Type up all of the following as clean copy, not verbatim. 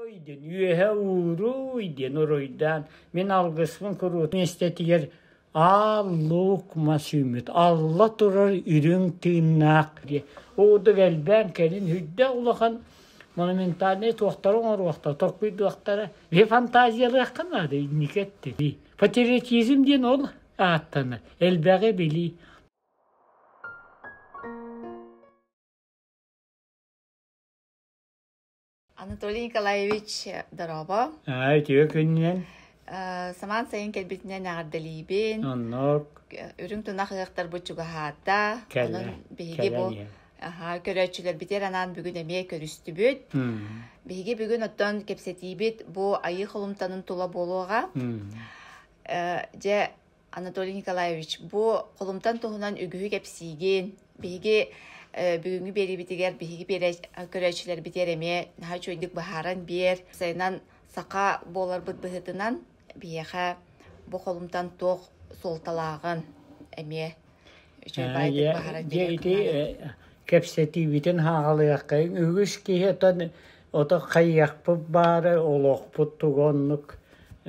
Диэн үөһэ ууруй диэн уруйдаан мин алгыспын куруутун миэстэтигэр Аал Луук мас үүммүт алла турар үрүҥ тыыннаах диэн уудук элбээн кэлин үрдэ улахан монументальнай туохтары оҥоруохтара толкуйдуохтара биһи фантазиялыахха наада инники өттүн патриотизм диэн ол ааттанар элбэҕи билии. Анатолий Николаевич, дорообо. Аа, үтүө күнүнэн. Самаан сайын кэлбитинэн эҕэрдэлиибин. Оннук. Үрүҥ тунах ыһыахтарбыт чугаһаата. Онон биһиги бу көрөөччүлэрбитигэр анаан бүгүн эмиэ көрүстүбүт. Биһиги бүгүн оттон кэпсэтиибит бу Айыы холумтанын тула буолуоҕа. Дьэ, Анатолий Николаевич, бу холумтан туһунан үгүһү кэпсиигин. Биһиги бүгүҥҥү биэриибитигэр биһиги көрөөччүлэрбитигэр эмиэ наһаа үчүгэйдик быһааран биэр. Сайынан саха буоларбыт быһыытынан биһиэхэ бу холумтан туох суолталааҕын эмиэ үчүгэй баайдык быһааран Дьэ ити кэпсэтиибитин хааҕалыаххайыҥ. Үгүс киһи отон ото хайыахпыт баара олохпут туга оннук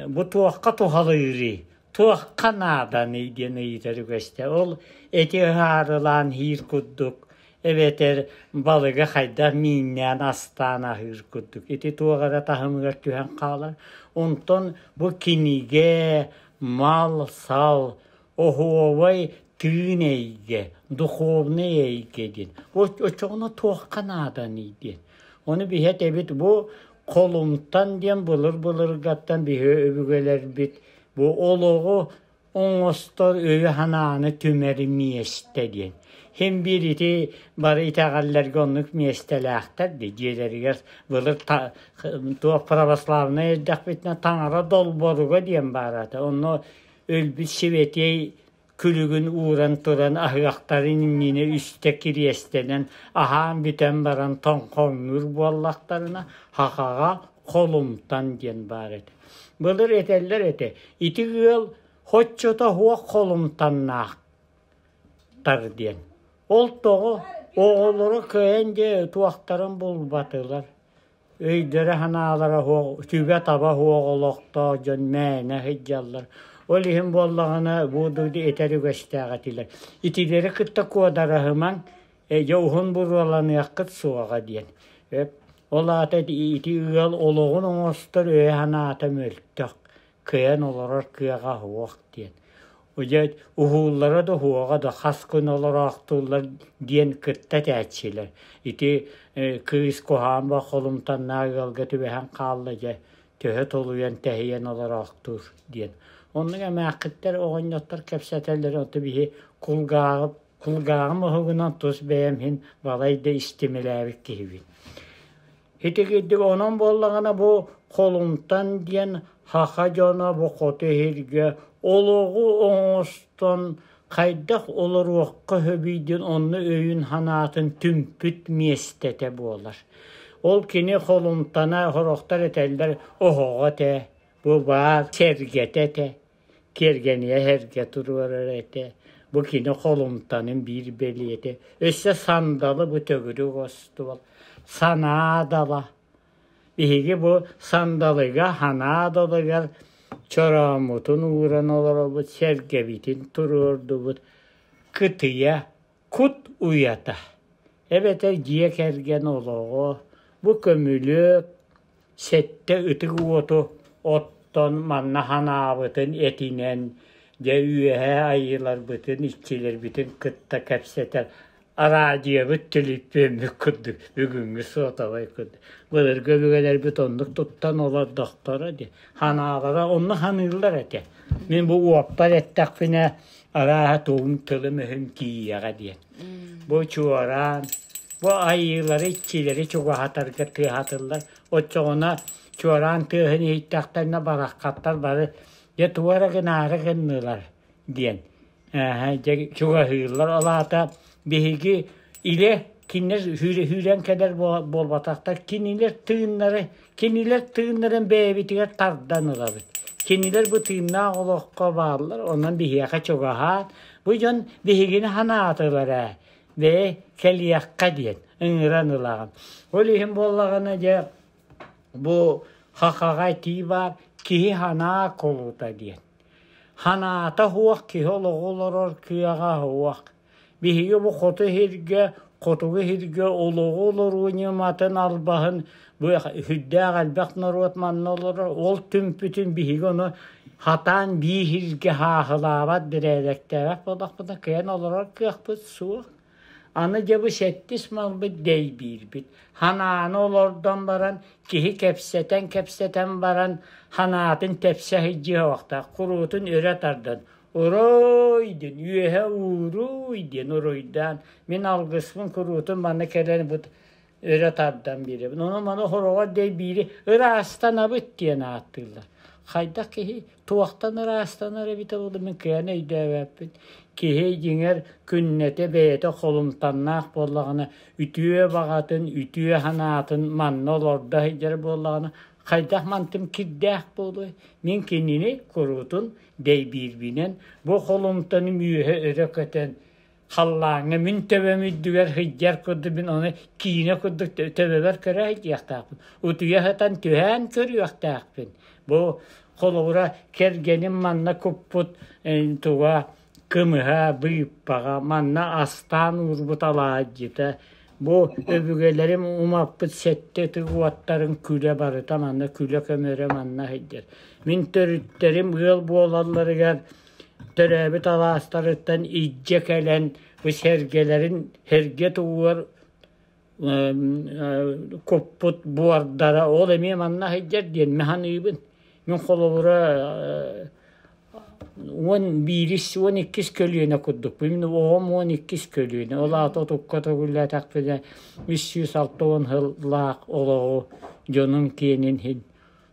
бу туохха туһалыырый? Туохха нааданый диэн ыйытар үгэстэ. Ол эти ыһаарылаан иһиир курдук эбэтэр балыгы хайдах мииннээн астаан аһыыр курдук. Ити туох эрэ таһымыгар түһэн хаалар. Онтон бу кинигэ, мал-сал, оһуобай тыын эйгэ, духовный эйгэ диэн. Оччоҕуна туохха нааданый диэн. Ону биһи этэбит бу холумтан диэн былыр-былыргаттан биһи өбүгэлэрбит бу олоҕу оҥостор өйү-санааны түмэр миэстэ диэн. Син биир ити бары итэҕэллэргэ оннук миэстэлээхтэр дии дьиэлэригэр былыр туох православнай эрдэхпитинэ таҥара долборуга диэн баар этэ. Онно өлбүт сибэтиэй күлүгүн ууран туран аһыахтарын иннинэ үстэ кириэстэнэн аһаан бүтэн баран тоҥхоҥнуур буоллахтарына хахаҕа холумтан диэн баар этэ. Былыр этэллэр этэ ити ыал хоччото суох холумтаннаахтар диэн. Ол тоҕо оҕолоро кыайан дьэ туохтарын булбатылар. Өйдөрө-санаалара суох, сүбэ-таба суох олохтоох дьон мээнэ сылдьаллар. Ол иһин буоллаҕына бу этэр үгэстээх этилэр. Итилэри кытта куодараһымаҥ, дьэ уһун буруоланыаххыт суоҕа диэн. Ол аата ити ыал олоҕун оҥостор өйө-санаата мөлтөх. Кыайан олорор кыаҕа суох диэн. Дьэ уһууллара да уһуоҕа да хас күн олороохтууллар диэн кытта этээччилэр. Ити кыыс куһаҕан ба холумтаннаах ыалга түбэһэн хаалла дьэ төһө толуйан тэһийэн олороохтуур диэн. Оннук эмээххиттэр оҕонньоттор кэпсэтэллэр ото биһи кулгааҕы кулгааҕым уһугунан тус бэйэм иһин балай да истимэлээбит киһибин. Ити курдук онон буоллаҕына бу холумтан диэн саха дьоно бу хоту иһиргэ олоҕу оҥостон хайдах олоруохха сөбүй диэн онно өйүн-санаатын түмпүт миэстэтэ буолар. Ол кини холумтана сорохтор этэллэр оһоҕо этэ, бу баар сэргэтэ этэ, киэргэниэ сэргэ туруорар этэ. Бу кини холумтанын биир бэлиэтэ. Өссө сандалы бу төгүрүк остуол, санаа дала. Биһиги бу сандалыга санаа далыгар чорооммутун ууран олоробут, сэргэбитин туруордубут. Кытыйа, кут уйата. Эбэтэр дьиэ кэргэн олоҕо, бу көмүлүөк, сэттэ ытык уоту оттон манна ханаабытын этинэн, дьэ үөһээ айыыларбытын, иччилэрбитин кытта кэпсэтэр араадьыйабыт түлүппүөммүт курдук бүгүҥҥү суотабай курдук. Былыргы өбүгэлэрбит оннук туттан олордохторо дии. Ханаалара онно ханыыллар этэ. Мин бу уоппар эттэхпинэ арааһа тугум тылым-өһүм тиийиэҕэ диэн. Бу чуораан, бу айыылары, иччилэри чугаһатарга тыаһатыллар. Оччоҕуна чуораан тыаһын иһиттэхтэринэ бараххаттар бары дьэ тугу эрэ гынаары гыннылар диэн дьэ чугаһыыллар. Ол аата биһиги илэ кинилэр сүүрэн кэлэр буолбатахтар. Кинилэр тыыннары, кинилэр тыыннарын бэйэбитигэр тардан ылабыт. Кинилэр бу тыыннаах олоххо бааллар, онон биһиэхэ чугаһаан, бу дьон биһигини санаатылар ээ, бэйэ кэлиэххэ диэн ыҥыран ылаҕын. Ол иһин буоллаҕына дьэ. Бу хахаҕа этии баар киһи санаа кулута диэн. Санаата суох киһи олоҕу олорор кыаҕа суох. Биһиги бу хоту сиргэ, хотугу сиргэ олоҕу олоруу ньыматын албаһын бу сүрдээх элбэх норуот манна олорор. Ол түмпүтүн биһиги ону хатаан биир сиргэ хааһылаабат, бэрээдэктээбэт буоллахпытына кыайан олорор кыахпыт суох. Аны дьэ бу сэттис малбыт дэйбиирбит. Ханааны олордон баран, киһи кэпсэтэн-кэпсэтэн баран, ханаатын тэпсэ сылдьыһыахтаах, куруутун өрө тардан, «Орой!» диэн, үөһэ ууруй диэн уруйдаан, мин алгыспын куруутун манна кэлэн бу өрө тардан биэрэбин. Ону маны хороҕор дэйбиири ыраастанабыт диэн ааттыыллар. Хайдах киһи туохтан ыраастанар эбитэ буолла мин кыайан өйдөөбөппүн. Киһи дьиҥэр күннэтэ бэйэтэ холумтаннаах буоллаҕына, үтүө баҕатын, үтүө санаатын манна олордо сылдьар буоллаҕына, хайдах мантым кирдээх буолуой? Мин кинини куруутун дэйбиирбинэн бу холумтаным үөһэ өрө көтөн халлааҥҥа мин төбөм үрдүгэр сылдьар курдук мин ону киинэ курдук төбөбөр көрө сылдьыахтаахпын. Утуйа сытан түһээн көрүөхтээхпин. Бу холобура кэргэним манна куппут туга кымыһа, быыппаҕа, манна астаан уурбут алаадьыта, бу өбүгэлэрим умаппыт сэттэ ытык уоттарын күлэ барыта манна күлэ көмөрө манна сылдьар. Мин төрүттэрим ыал буолалларыгар төрөөбүт алаастарыттан илдьэ кэлэн бу сэргэлэрин сэргэ тугугар куппут буордара ол эмиэ манна сылдьар диэн мин саныыбын. Мин холобура 11-ис, 12-ис көлүөнэ курдукпун. Мин оҕом 12-ис көлүөнэ. Ол аата отукка төгүллээтэхпинэ 360 сыллаах олоҕу дьонум киэнин иһин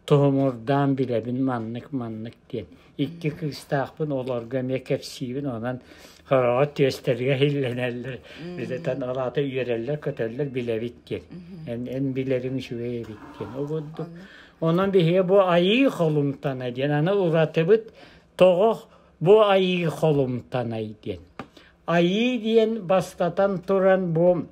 Туһумурдаан билэбин маннык-маннык диэн. Икки кыыстаахпын, олорго эмиэ кэпсиибин, онон хороҕо түөстэргэ иһиллэнэллэр, билэтэн ол аата үөрэллэр-көтөллөр билэбит диэн. Эн, эн билэриҥ үчүгэй эбит диэн. Ол курдук. Онон биһиги бу айыы холумтана диэн, аны уратыбыт тоҕо бу айыы холумтанай диэн. Айыы диэн бастатан туран бу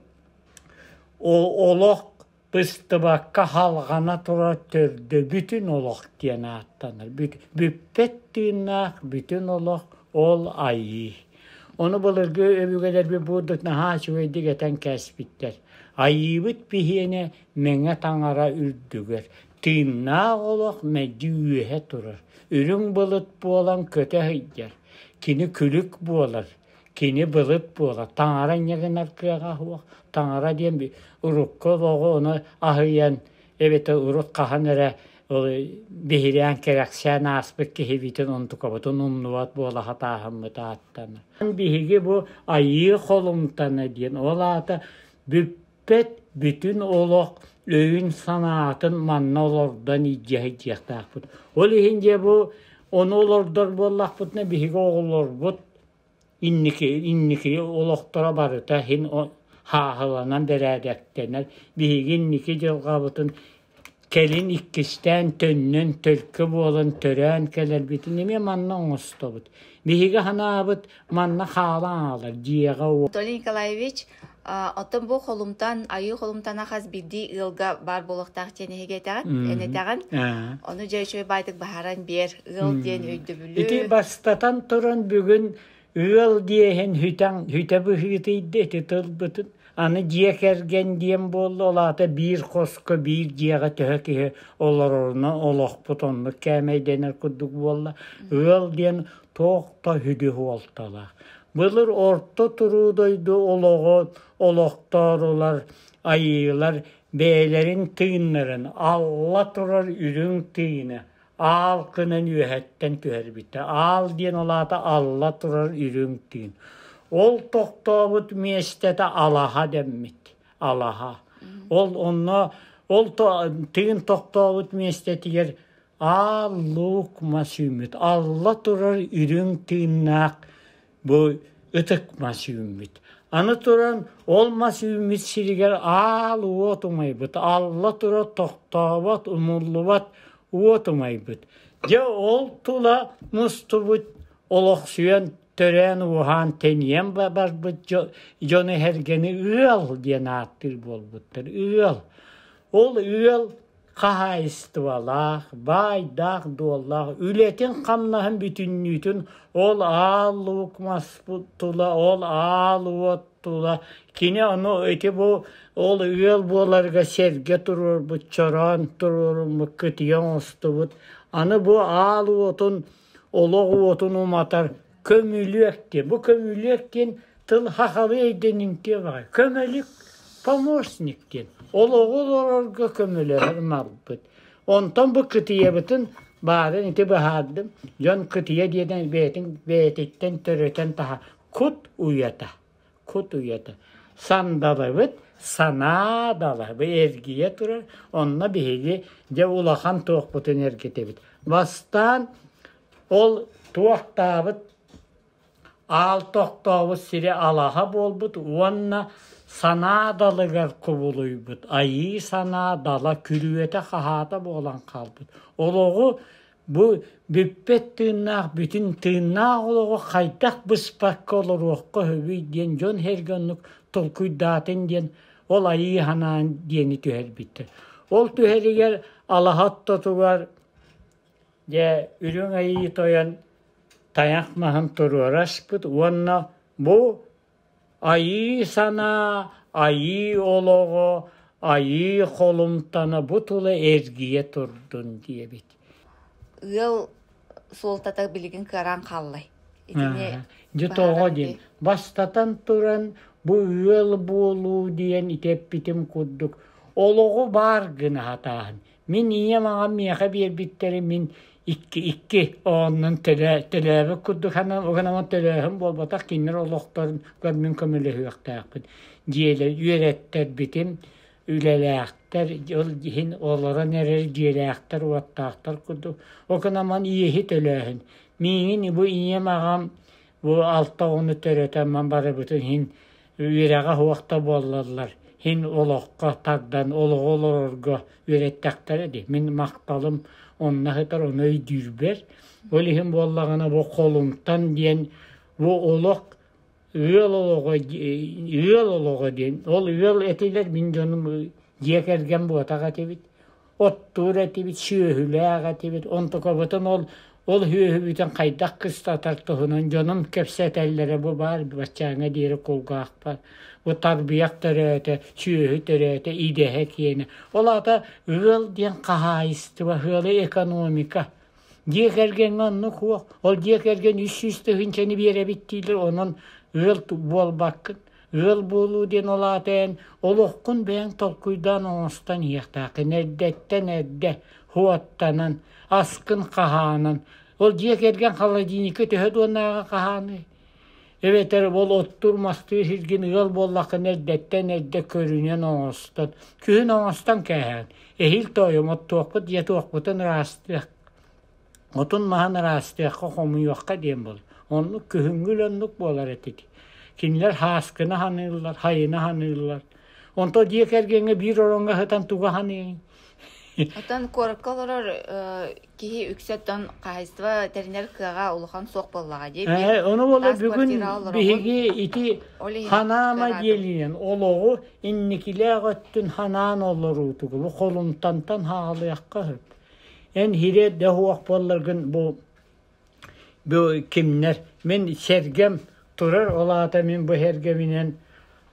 олох быстыбакка халҕана турар төрдө бүтүн олох диэн ааттанар. Бүппэт тыыннаах бүтүн олох ол айыы. Ону былыргы өбүгэлэрбит буурдут наһаа үчүгэйдик этэн кээспиттэр. Айыыбыт биһиэнэ мэҥэ таҥара үрдүгэр, тыыннаах олох мэлдьи үөһэ турар, үрүҥ былыт буолан көтө сылдьар, кини күлүк буолар, Кини былыт буола, таҥара инньэ гынар кыаҕа суох. Таҥара диэн урукку олоҕу ону аһыйан эбэтэр урут хаһан эрэ ол биһирээн кэрэхсээн ааспыт киһибитин онтукабытын умнубат буола сатааһыммыт ааттанар. Биһиги бу айыы холумтана диэн ол аата бүппэт бүтүн олох өйүн-санаатын манна олордон илдьэ сылдьыахтаахпыт. Ол иһин дьэ бу ону олордор буоллахпытына биһиги оҕолорбут инники инники олохторо барыта иһин хааһыланан бэрээдэктэнэр. Биһиги инники дьылҕабытын кэлин иккистээн төннөн төлкө буолан төрөөн кэлэрбитин эмиэ манна оҥостобут. Биһиги санаабыт манна хаалан хаалар дьиэҕэ Анатолий Николаевич, оттон бу холумтан, айыы холумтана хас биирдии ыалга баар буолуохтаах диэн эһиги этэҕин, эн этэҕин. Ону дьэ үчүгэй баайдык баһаран биэр, ыал диэн өйдөбүлү. Ити бастатан туран бүгүн ыал диэһин хүтэн хүтэ быһыытыйда ити тылбытын. Аны дьиэ кэргэн диэн буолла, ол аата биир хоско биир дьиэҕэ төһө киһи олорорунан олохпут оннук кээмэйдэнэр курдук буолла. Ыал диэн туох да сүдү суолталаах. Былыр орто туруу дойду олоҕо олохтоорулар, айыылар бэйэлэрин тыыннарын алла турар үрүҥ тыына аал гынан үөһэттэн түһэрбитэ. Аал диэн ол аата алла турар үрүҥ тыын. Ол тохтообут миэстэтэ алаһа дэммит. Алаһа. Ол онно ол тыын тохтообут миэстэтигэр аал луук мас үүммүт. Алла турар үрүҥ тыыннаах бу ытык мас үүммүт. Аны туран ол мас үүммүт сиригэр аал уот умайбыт, алла тура тохтообот, умуллубат уот умайбыт. Дьэ ол тула мустубут олохсуйан төрөөн-ууһаан тэнийэн барбыт дьону эһэргэни ыал диэн ааттыыр буолбуттар. Ыал. Ол ыал хаһаайыстыбалаах, баайдаах-дуоллаах, үлэтин-хамнаһын бүтүннүүтүн ол аал луук маспыт тула, ол аал уот тула кини ону ити бу ол ыал буоларга сэргэ туруорбут, чороон туруоруммут, кытыйа оҥостубут. Аны бу аал уотун, олох уотун уматар көмүлүөк диэн. Бу көмүлүөк диэн тыл сахалыы өйдөнүмтүө баҕайы. Көмөлүк помощник диэн. Олоҕу олорорго көмөлөһөр малбыт. Онтон бу кытыйабытын баарын ити быһаардым. Дьон кытыйа диэн бэйэтин бэйэтиттэн төрөтөн таһа кут уйата. Кут уйата. Сандалыбыт санаа дала бу эргийэ турар. Онно биһиги дьэ улахан туохпутун эргитэбит. Бастаан Ол туохтаабыт аал тохтообут сирэ алаһа буолбут уонна санаа далыгар кубулуйбут, айыы санаа дала күрүөтэ-хаһаата буолан хаалбыт. Олоҕу бу бүппэт тыыннаах бүтүн тыыннаах олоҕу хайдах быспакка олоруохха сөбүй диэн дьон сэргэ оннук толкуйдаатын диэн ол айыы санаан диэни түһэрбиттэр. Ол түһэригэр алаһа ортотугар Дьэ, Үрүҥ Айыы Тойон тайах маһын туруора аспыт уонна бу айыы санаа, айыы олоҕо, айыы холумтана бу тула эргийэ турдун диэбит. Ыал суолтата билигин кыараан хааллай. Итини Дьэ тоҕо диэн, бастатан туран бу ыал буолуу диэн ити эппитим курдук олоҕу баар гына сатааһын. Мин ийэм аҕам миэхэ биэрбиттэрин мин икки икки ооннон төлөөбүт курдук санаан төлөөһүн буолбатах кинилэр олохторун мин көмөлөһүөхтээхпин. Дьиэлэр үөрэттэрбитим үлэлээхтэр ол иһин олорон эрэр дьиэлээхтэр уоттаахтар курдук. Ол гынан иэһи төлөөһүн. Миигин бу ийэм аҕам бу алта оҕону төрөтөн ман барыбытын иһин үөрэҕэ суох да буоллаллар, иһин олоххо тардан олоҕу олорорго үөрэттэхтэрэ дии. Мин махталым онно сытар, ону өйдүүрбэр. Ол иһин буоллаҕына бу холумтан диэн бу олох ыал олоҕо ыал олоҕо диэн ол ыал этилэр мин дьонум дьиэ кэргэн буотах этибит. Оттуур этибит, сүөһүлээх этибит. Онтукабытын ол ол сүөһүбүтүн хайдах кыстатар туһунан дьонум кэпсэтэллэрэ бу баар баччааҥҥа диэри кулгаахпар. Бу тарбыйах төрөөтө, сүөһү төрөөтө, идэһэ киэнэ. Ол аата ыал диэн хаһаайыстыба, ыалы экономика. Дьиэ кэргэҥҥэ оннук суох. Ол дьиэ кэргэн 300 тыһыынчаны биэрэбит дииллэр, онон ыал буолбаккын. Ыал буолуу диэн ол аата эн олоххун бэйэҥ толкуйдаан оҥостон иһиэхтээххин эрдэттэн эрдэ хуоттанан, аскын хаһаанан. Ол дьиэ кэргэн холодильникка төһө дуоннааҕы хаһааный? Эбэтэр ол оттуур-мастыыр сиргин ыал буоллаххына эрдэттэн эрдэ көрүнэн оҥостон, күһүн оҥостон кээһэҕин. Эһиил тоойум оттуохпут дьиэ туохпутун ыраастыах, отун-маһын ыраастыахха, хомуйуохха диэн буолар. Оннук күһүҥҥү үлэ оннук буолар этит. Кинилэр һааскыны ханыыллар, хайыны ханыыллар. Онто дьиэ кэргэҥҥэ биир ороҥҥо сытан тугу ханыай? Оттон куоракка олорор киһи үксэ оттон хаһаайыстыба тэринэр кыаҕа улахан суох буоллаҕа дии. Биир Ону буола таас бүгүн квартираҕа олороҕун, биһиги ити ол иһин ханаама кыараатым. диэлинэн олоҕу инникилээх өттүн ханаан олоруутугу бу холумтантан хаалыахха сөп. Эн хире да суох буолларгын бу бу кимнэр мин сэргэм турар ол аата мин бу сэргэминэн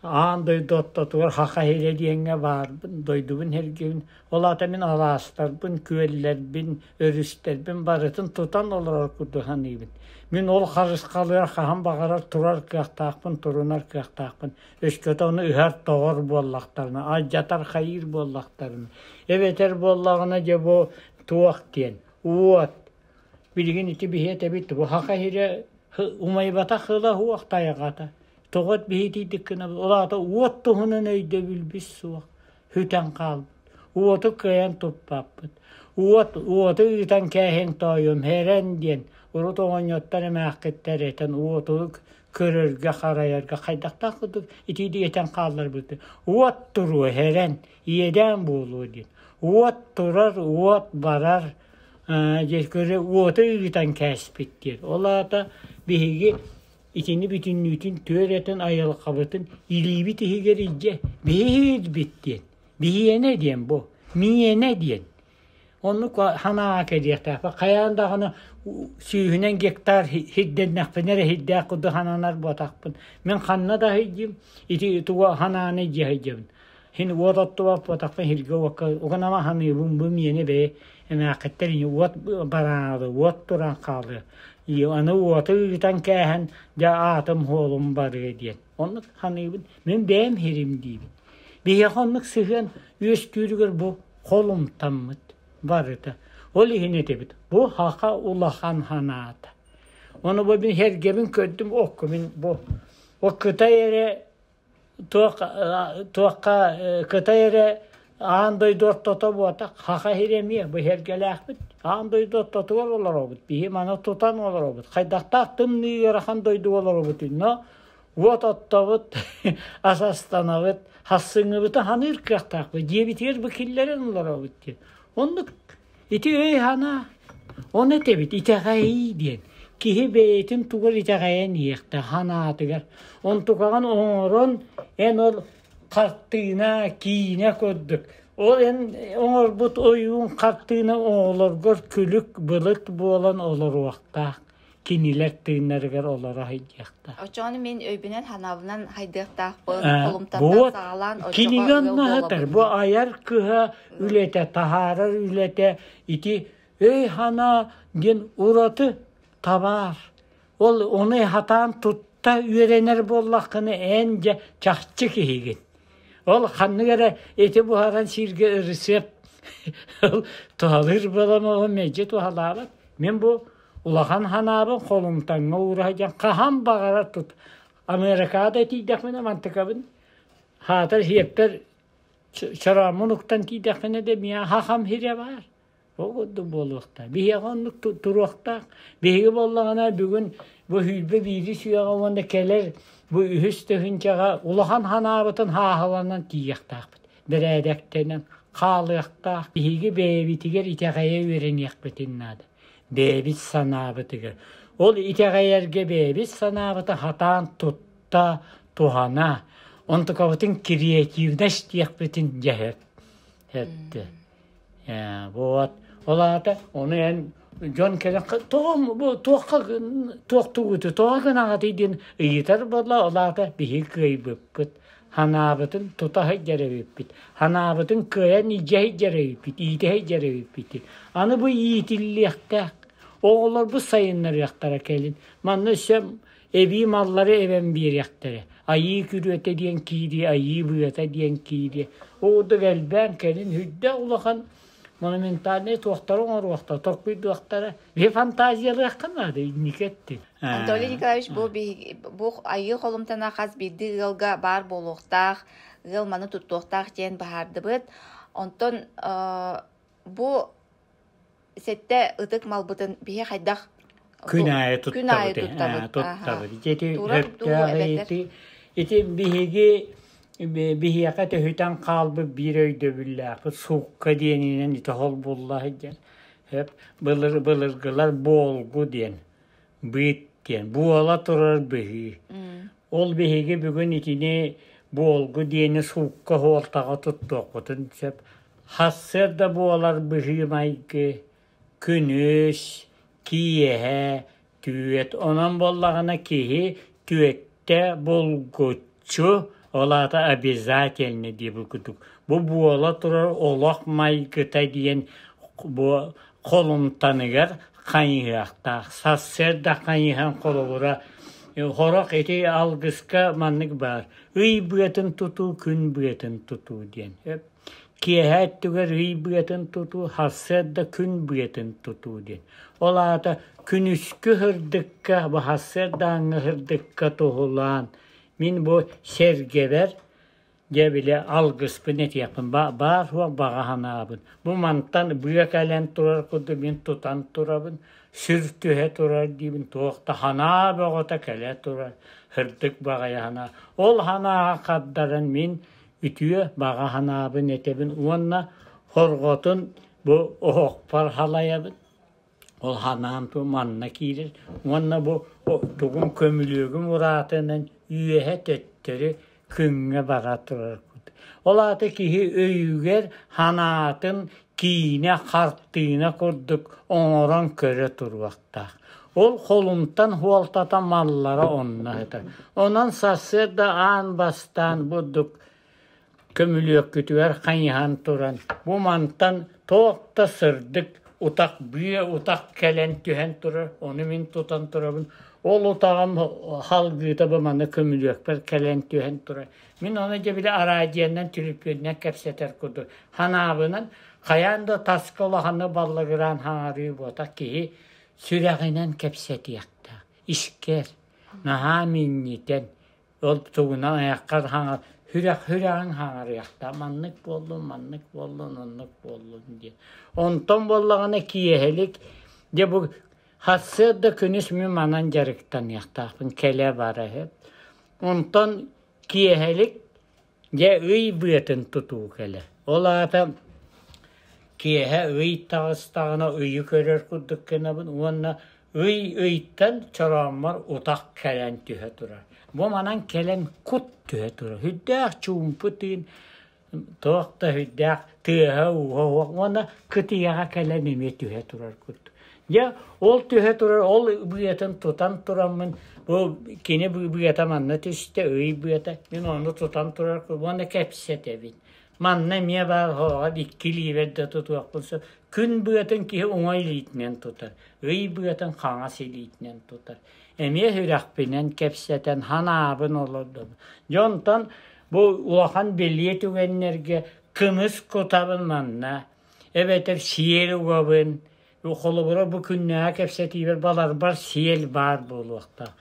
аан дойду ортотугар Хаха Иһилэ диэҥҥэ баарбын, дойдубун сэргиибин. Ол аата мин алаастарбын, күөллэрбин, өрүстэрбин барытын тутан олорор курдук саныыбын. Мин ол харысхалыгар хаһан баҕарар турар кыахтаахпын, турунар кыахтаахпын. Өскөтө ону ыһар-тоҕор буоллахтарына, алдьатар-хайыыр буоллахтарына. Эбэтэр буоллаҕына дьэ бу туох диэн, уот. Билигин ити биһи этэбит, бу Хаха Иһилэ умайбатах ыла суох тайҕата. Тоҕо биһитийдик гынабыт? Ол аата уот туһунан өйдөбүлбүт суох, сүтэн хаалбыт. Уоту кыайан туппаппыт. Уот уоту ыытан кээһиҥ тоойуом һэрэн диэн урут оҕонньоттор эмээххиттэр этэн уоту көрөргө харайарга хайдахтаах курдук итиидик этэн хаалларбыт. Уот туруо һэрэн, иэдээн буолуо диэн. Уот турар, уот барар, дьэ уоту ыытан кээспит диэн. Ол аата биһиги Итини бүтүннүүтүн түөрэтин айылҕабытын илиибит иһигэр илдьэ биһиирбит диэн. Биһиэнэ диэн бу. Миэнэ диэн. Оннук санааҕа кэлиэхтээхпин. Хайаан даҕаны сүүһүнэн гектар сирдэннэхпинэ эрэ сирдээх курдук сананар буотахпын. Мин ханна да сылдьыым, ити тугу санааны дьиэ сылдьабын. Син уот оттубат буотахпын сиргэ уокка уганама саныыбын бу миэнэ бэйэ эмээххиттэр ини уот бараары уот туран хаалыа. Аны уоту ыытан кээһэн дьэ аатым суолум барыа диэн. Оннук саныыбын. Мин бэйэм сирим диибин. Биһиэхэ оннук сыһыан үөскүүрүгэр бу холумтаммыт барыта. Ол иһин этэбит, бу хаха улахан санаата. Ону бу мин сэргэбин көрдүм, окко мин бу о Кытай эрэ туох туохха Кытай эрэ аан дойду ортото буотах, хаха сирэ эмиэ бу сэргэлээхпит. Аан дойду ортотугар олоробут, биһи маны тутан олоробут. Хайдахтаах тымныы ыарахан дойдуга олоробут, но уот оттобут, ас астанабыт, хассыҥҥыбытын ханыыр кыахтаахпыт, дьиэбитигэр бу киллэрэн олоробут диэн. Оннук ити өй-санаа, ону этэбит итэҕэйии диэн. Киһи бэйэтин тугар итэҕэйэн иһиэхтээх санаатыгар. Онтукаҕын оҥорон эн ол хартыына, киинэ курдук. Ол эн оҥорбут ойуун хартыына оҕолоргор күлүк былыт буолан олоруохтаах. Кинилэр тыыннарыгар олоро сылдьыахтаах. Оччоҕуна мин өйбүнэн санаабынан хайдыахтаахпын, холумтантан саҕалаан оччоҕо Кинигэ ыал онно буолабын бу айар кыһа үлэтэ, таһаарар үлэтэ ити өй-санаа диэн ураты табаар. Ол ону хатаан тутта үөрэнэр буоллаххына эн дьэ чахчы киһигин. Ол ханнык эрэ эти буһаран сииргэ ырысыап ол туһалыыр буолан ол мэлдьи туһалаабат. Мин бу улахан санаабын холумтаҥҥа уура сылдьан хаһан баҕарар тут Америкаҕа да тиийдэхпинэ мантыкабын хаатар сиэппэр чорооммун уктан тиийдэхпинэ да миэхэ хахам сирэ баар. Ол курдук буолуохтаах. Биһиэхэ оннук туруохтаах. Биһиги буоллаҕына бүгүн бу сүүрбэ биирис үйэҕэ уонна кэлэр бу үһүс тыһыынчаҕа улахан санаабытын хааһыланан тиийиэхтээхпит. Бэрээдэктэнэн хаалыахтаах. Биһиги бэйэбитигэр итэҕэйэ үөрэниэхпитин наада. Бэйэбит санаабытыгар. Ол итэҕэйэргэ бэйэбит санаабыты хатаан тутта, туһана, онтукабытын креативность диэхпитин дьэһэр. Эттэ. Вот. Ол аата ону эн дьон кэлэн тоҕо бу туохха туохтуугутуй тоҕо гынаҕытый диэн ыйытар буолла ол аата биһиги кыайбыппыт ханаабытын тута сылдьар эбиппит ханаабытын кыайан илдьэ сылдьар эбиппит иитэ сылдьар эбиппит аны бу иитиллиэхтээх оҕолорбут сайыннарыахтара кэлин манна өссө эбии маллары эбэн биэриэхтэрэ айыы күрүөтэ диэн киириэ айыы быата диэн киириэ ол курдук элбээн кэлин үрдэ улахан монументальнай туохтары оҥоруохтара толкуйдуохтара биһи фантазиялыахха наада инники өттүн Анатолий Николаевич бу бу айыы холумтана хас биирдии ыалга баар буолуохтаах ыал маны туттуохтаах диэн баһаардыбыт онтон бу сэттэ ытык малбытын биһи хайдах күн аайы күн аайы туттабыт туттабыт туттабыт ити турар дуу сөптөөх эбэтэр ити ити биһиги биһиэхэ төһүтэн хаалбыт биир өйдөбүллээхпит суукка диэнинэн ити холбулла сылдьар сөп былыр былыргылар буолгу диэн быыт диэн буола турар быһыы ол биһиги бүгүн итини буолгу диэни суукка суолтаҕа туттуохпутун сөп Сарсыарда буолар быһыы-майгы, күнүс, киэһэ, түөт. Онон буоллаҕына киһи түөттэ булгуччу, ол аата обязательно диэбит курдук. Бу буола турар олох майгыта диэн бу холумтаныгар хайыһыахтаах. Сарсыарда хайыһан холобура сорох ити алгыска маннык баар. Ый быатын тутуу, күн быатын тутуу диэн. Киэһэ өттүгэр ый быатын тутуу, сарсыарда күн быатын тутуу диэн. Ол аата күнүскү сырдыкка, бу сарсыардааҥҥы сырдыкка туһулаан мин бу сэргэбэр дьэ били алгыспын этиэхпин баар суох баҕа санаабын. Бу мантан быа кэлэн турар курдук мин тутан турабын, сүр түһэ турар диибин, туох да санаа бөҕөтө кэлэ турар, сырдык баҕайы санаа. Ол санааҕа хардаран мин үтүө баҕа санаабын этэбин уонна хорҕотун бу оһохпор халайабын. Ол санаам ту манна киирэр уонна бу тугум көмүлүөгүм ураатынан үөһэ төттөрү күҥҥэ бара турар. курдук. Ол аата киһи өйүгэр санаатын киинэ, хартыына курдук оҥорон көрө туруохтаах. Ол холумтан хуолтата маллара онно сытар. Онон сарсыарда аан бастаан бурдук көмүлүөккүтүгэр хайыһан туран, бу мантан туох да сырдык утах бүө утах кэлэн түһэн турар, ону мин тутан турабын. Ол утаҕым халгыыта бу манна көмүлүөкпэр кэлэн түһэн турар. Мин ону дьэ били араадьыйанан, түлүпүөнүнэн кэпсэтэр курдук санаабынан хайаан да таска улаханнык баллыгыраан хаҥарыы буотах киһи сүрэҕинэн кэпсэтиэхтээх. Искэр наһаа минньитэн ол тугунан айаххар хаҥар сүрэх сүрэҕиҥ хаҥарыахтаах маннык буоллун маннык буоллун оннук буоллун диэн. Онтон буоллаҕына киэһэлик дьэ бу сарсыарда күнүс мин манан дьарыктаныахтаахпын кэлэ-бара иһит. Онтон киэһэлик дьэ ый быатын тутуу кэлэр. Ол аата киэһэ ый таҕыстаҕына ыйы көрөр курдук гынабын уонна ый ыйтан чорооммор утах кэлэн түһэ турар. Бу манан кэлэн кут түһэ турар. Сүрдээх чуумпу тыын туох да сүрдээх тыаһа-ууһа суох уонна кытыйаҕа кэлэн эмиэ түһэ турар курдук. Дьэ, ол түһэ турар, ол быатын тутан тураммын, бу кини быата манна түстэ, ый быата, мин ону тутан турар уонна кэпсэтэбин. Манна эмиэ баар хоһоҕор икки илиибэр да тутуохпун сөп. Күн быатын киһи уҥа илиитинэн тутар, ый быатын хаҥас илиитинэн тутар. Эмиэ сүрэхпинэн кэпсэтэн, ханаабын олордобун. Дьэ онтон бу улахан бэлиэ түгэннэргэ кымыс кутабын манна, эбэтэр сиэл угабын. Холобура, бу күннээҕи кэпсэтиибэр баларбар сиэл баар буолуохтаах.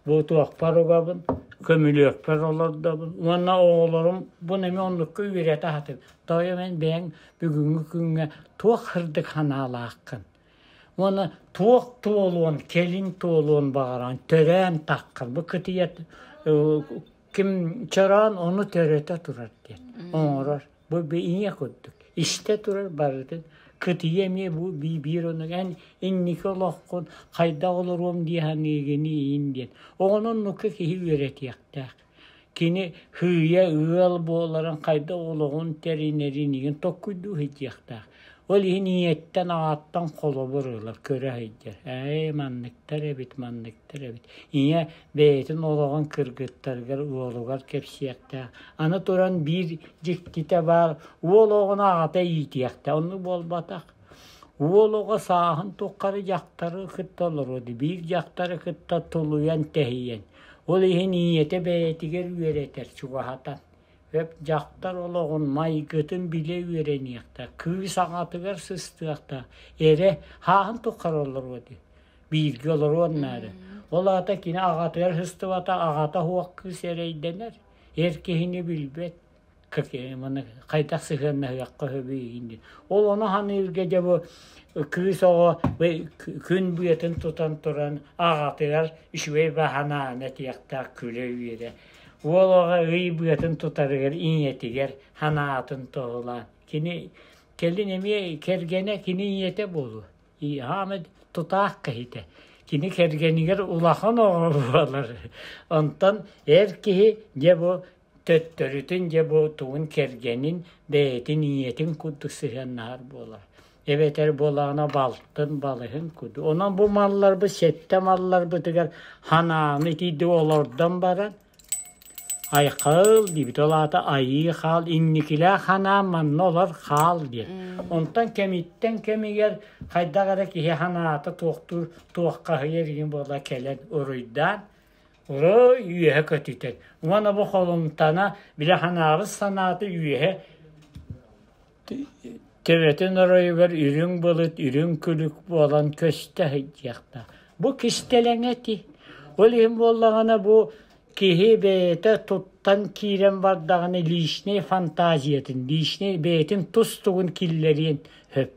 Бу туохпар угабын, көмүлүөкпэр олордобун уонна оҕолорум бу эмиэ оннукка үөрэтэ сатыыбын. Тоойуом эн бэйэҥ бүгүҥҥү күҥҥэ туох сырдык санаалааххын уонна туох туолуон, кэлин туолуон баҕараҕын, төрөөн таххын. Бу кытыйа ким чороон ону төрөтө турар диэн оҥорор. Бу ийэ курдук истэ турар барытын кытыйа эмиэ бу биир оннук эн инники олоххун хайдах олоруом дии саныыгыный иин диэн. Оҕону оннукка киһи үөрэтиэхтээх. Кини сыыйа ыал буоларын хайдах олоҕун тэринэрин игин толкуйдуу сылдьыахтаах. Ол иһин ийэттэн аҕаттан холобур ылар, көрө сылдьар. Ээ, манныктар эбит, манныктар эбит. Ийэ бэйэтин олоҕун кыргыттарыгар, уолугар кэпсиэхтээх. Аны туран биир дьиктитэ баар, уол оҕону аҕата иитиэхтээх. Оннук буолбатах. Уол оҕо сааһын тухары дьахтары кытта олоруо дии, биир дьахтары кытта тулуйан тэһийэн. Ол иһин ийэтэ бэйэтигэр үөрэтэр, чугаһатан. Өп дьахтар олоҕун майгытын билэ үөрэниэхтээх, кыыс аҕатыгар сыстыахтаах, эрэ сааһын тухары олоруо дии. Бииргэ олоруон наада. Ол аата кини аҕатыгар сыстыбата, аҕата суох кыыс эрэйдэнэр, эр киһини билбэт. Хайдах сыһыаннаһыахха сөбүй диэн. Ол ону саныырга дьэ бу кыыс оҕо күн быатын тутан туран аҕатыгар үчүгэй баһанааны этиэхтээх күлэ-үөрэ. Уол оҕо ый быатын тутарыгар ийэтигэр санаатын туһулаан. Кини кэлин эмиэ кэргэнэ кини ийэтэ буолуо. Хаамай тутаах киһитэ. Кини кэргэнигэр улахан оҕо буолар. Онтон эр киһи дьэ бу төттөрүтүн дьэ бу тугун кэргэнин бэйэтин ийэтин курдук сыһыаннаһар буолар. Эбэтэр буолаҕына балтын, балыһын курдук. Онон бу малларбыт сэттэ малларбытыгар ханааны итийдик олордон баран айхал диэбит. Ол аата айыы хаал, инникилээх ханаан манна олор хаал диэн. Онтон кэмиттэн кэмигэр хайдах эрэ киһи ханаата туохтуур туоххаһыйар игин буола кэлэн уруйдаан Урой үөһэ көтүтэн. Уонна бу холумтана бile ханаабыт санаата үөһэ төбөтүн оройугар үрүҥ былыт, үрүҥ күлүк буолан көстө сылдьыахтаах. Бу кистэлэҥэ ити. Ол иһин буоллаҕына бу киһи бэйэтэ туттан киирэн бардаҕына личнэй фантазиятын, личнэй бэйэтин тус тугун киллэриэн сөп.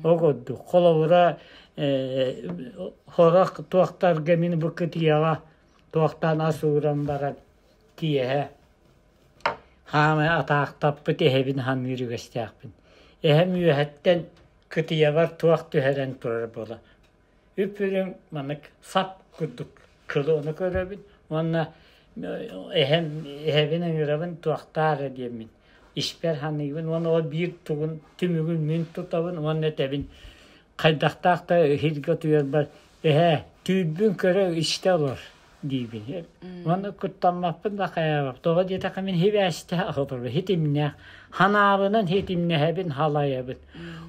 Ол курдук. Холобура, сорох туохтарга мин бу кытыйаҕа туохтаан ас ууран баран киэһэ хаамай атаахтаппыт эһэбин саныыр үгэстээхпин. Эһэм үөһэттэн кытыйабар туох түһэрэн турар буола. Үп-үрүҥ маннык сап курдук кылы ону көрөбүн уонна Эһэм эһэбин ыҥырабын туохтаа эрэ диэммин. Испэр саныыбын уонна ол биир тугун түмүгүн мин тутабын уонна этэбин хайдахтаах да иһиргэ утуйарбар эһээ түүрбүн көрө истэ олор диибин. Уонна куттаммаппын да хайаабап. Тоҕо диэтэххэ мин хибээстээх олоробун, хитимнээх. Ханаабынан хитимнэһэбин, халайабын.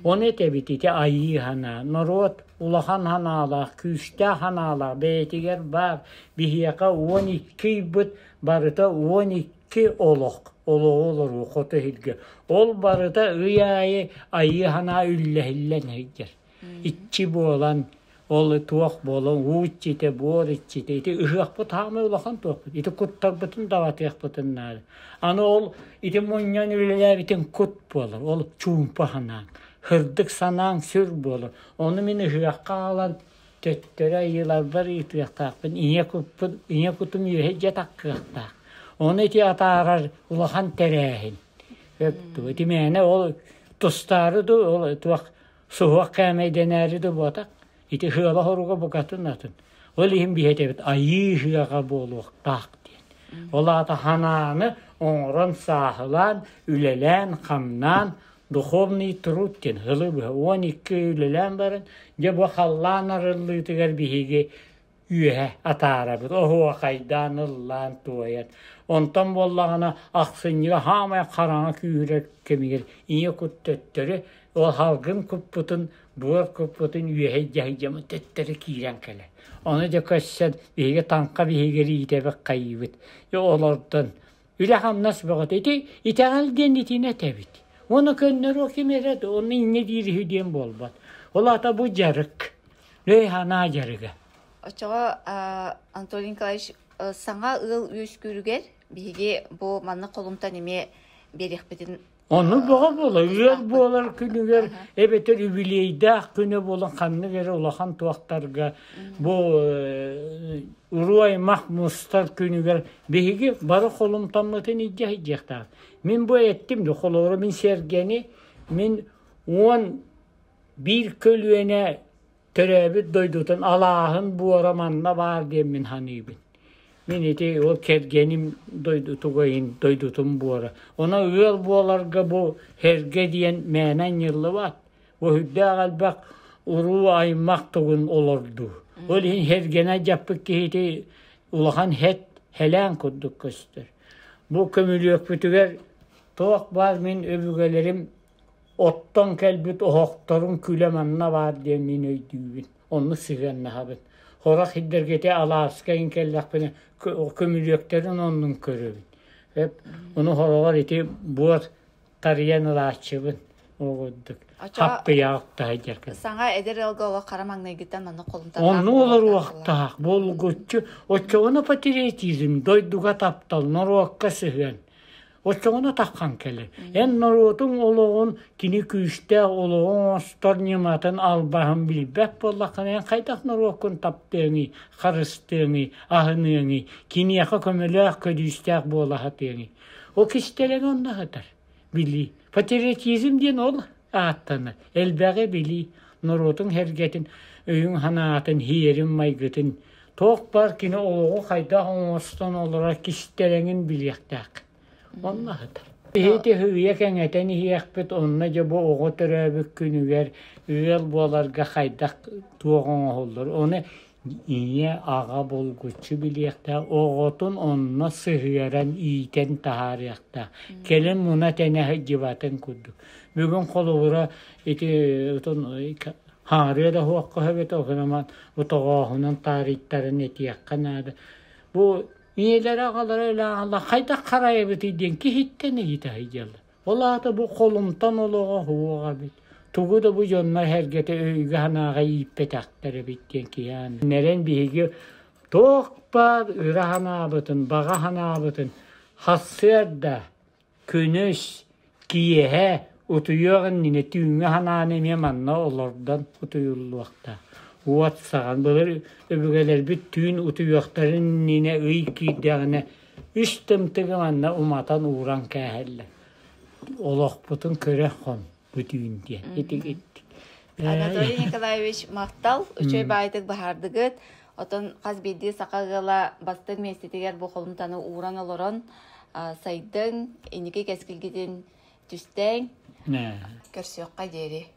Ону этэбит ити айыы санаа. Норуот улахан санаалаах, күүстээх санаалаах бэйэтигэр баар. Биһиэхэ 12 ыйбыт барыта 12 олох, олоҕу олоруу хоту иһиргэ. Ол барыта ый аайы айыы санаа үллэһиллэн сылдьар. Иччи буолан, ол туох буолан, уу иччитэ, буор иччитэ, ити ыһыахпыт хаамай улахан туохпут, ити куттарбытын даҕатыахпытын наада. Аны ол ити мунньан үлэлээбитин кут буолар, ол чуумпу санааҥ, сырдык санааҥ сүр буолар. Ону мин ыһыахха аҕалан төттөрү айыыларбар ыытыахтаахпын, ийэ куппун, ийэ кутум үөһэ дьэ таккыахтаах. Ону ити атаарар улахан тэрээһин. Ити мээнэ ол тустаары ду ол туох суһуох кээмэйдэнээри да буотах ити ыала-хоруга букатын атын. Ол иһин биһэтэбит айыы ыһыаҕа буолуохтаах диэн. Ол аата ханааны оҥорон сааһылаан, үлэлээн-хамнаан духовный труд диэн ылы быһа 12 үлэлээн баран дьэ бу халлаан арыллыытыгар биһиги үөһэ атаарабыт оһуохайдаан ыллаан туойан онтон буоллаҕына ахсынньыга хаамай хараҥа күүһүрэр кэмигэр ийэ кут төттөрү ол халгын куппутун буор куппутун үөһэ дьаһыйдьаммыт төттөрү киирэн кэлэр ону дьэ көрсөн биһиги таҥха биһигэр иитэбит хайыыбыт олордон үлэ-хамнас бөҕөтө ити итэҕэл диэн итини этэбит уонна көннөрүө ким эрэ онно инньэ диир үһү диэн буолбат ол аата бу дьарык Өй-санаа дьарыга. Оччоҕо Анатолий Николаевич саҥа ыал үөскүүрүгэр биһиги бу маннык холумтан эмиэ биэриэхпитин Ону бөҕө буолар. Ыал буолар күнүгэр эбэтэр үбүлүөйдээх күнэ буолан ханнык эрэ улахан туохтарга бу уруу аймах мустар күнүгэр биһиги бары холумтаммытын илдьэ сылдьыахтаах. Мин бу эттим да холобура мин сэргэни мин 11 көлүөнэ төрөөбүт дойдутун алааһын буора манна баар диэммин саныыбын. Мин ити ол кэргэним дойдутугайын дойдутун буора. Онон ыал буоларга бу Һэргэ диэн мээнэ анньыллыбат. Бу сүрдээх элбэх уруу аймах тугун олордуу. Ол иһин Һэргэни дьаппыт киһити улахан һэт һэлээн курдук көстөр. Бу көмүлүөкпүтүгэр туох баар мин өбүгэлэрим Оттон кэлбит оһохторун күлэ манна баар диэн мин өйдүүбүн, оннук сыһыаннаһабын. Сорох сирдэргэ ити алааска иҥ кэллэхпинэ көмүлүөктэрин оннун көрөбүн. Ону сороҕор ити буор тарыйан ылааччыбын ол курдук хаппыйаах таһыйдьарга. Саҥа эдэр ыалга олох хара маҥнайгыттан маннык холумтаннаах Онну олоруохтаах, булгуччу. Оччоҕуна патриотизм, дойдуга таптал, норуокка сыһыан. Оччоҕуна таххан кэлэр. Эн норуотуҥ олоҕун, кини күүстээх олоҕу оҥостор ньыматын, албаһын билбэт буоллаххына, эн хайдах норуоккун таптыаҥый, харыстыаҥый, аһыныаҥый, киниэхэ көмөлөөх, көдьүүстээх буола сатыаҥый? Ол кистэлэҥ онно сытар. Билии. Патриотизм диэн ол ааттанар. Элбэҕи билии, норуотуҥ сэргэтин, өйүн-санаатын, сиэрин-майгытын, туох баар кини олоҕу хайдах оҥостон олорор кистэлэҥин билиэхтээх. Онно сытар. Ити сыыйа кэҥэтэн иһиэхпит, онно дьэ бу оҕо төрөөбүт күнүгэр ыал буоларга хайдах туох оҥоһуллар. Ону ийэ, аҕа булгуччу билиэхтээх, оҕотун онно сыһыаран иитэн таһаарыахтаах. Кэлин муна-тэнэ сылдьыбатын курдук. Бүгүн холобура ити хаҥарыа да суохха сөп этэ, оһунаман утоҕооһунан таарыйтаран этиэххэ наада. Бу ийэлэрэ аҕалара өлөөҕүлэ хайдах харайабытый диэн киһиттэн ыйыта сылдьаллар. Ол аата бу холумтан олоҕо суох эбит. Тугу да бу дьоннор сэргэтэ өйгө-санааҕа ииппэтэхтэр эбит диэн киһи аан. Нэрэн биһиги туох баар ыра санаабытын, баҕа санаабытын сарсыарда, күнүс, киэһэ утуйуох иннинэ түүҥҥү санааны эмиэ манна олордон утуйуллуохтаах. Уот саҕан былыр өбүгэлэрбит түүн утуйуохтарын иннинэ ый киирдэҕинэ үс тымтыгы манна уматан ууран кээһэллэр. Олохпутун көрө хон бу түүн диэн. Ити Анатолий Николаевич махтал, үчүгэй баайдык баһаардыгыт. Оттон хас биирдии саха ыала бастыҥ миэстэтигэр бу холумтаны ууран олорон сайдыҥ, инники кэскилгитин түстээҥ. Көрсүөххэ диэри.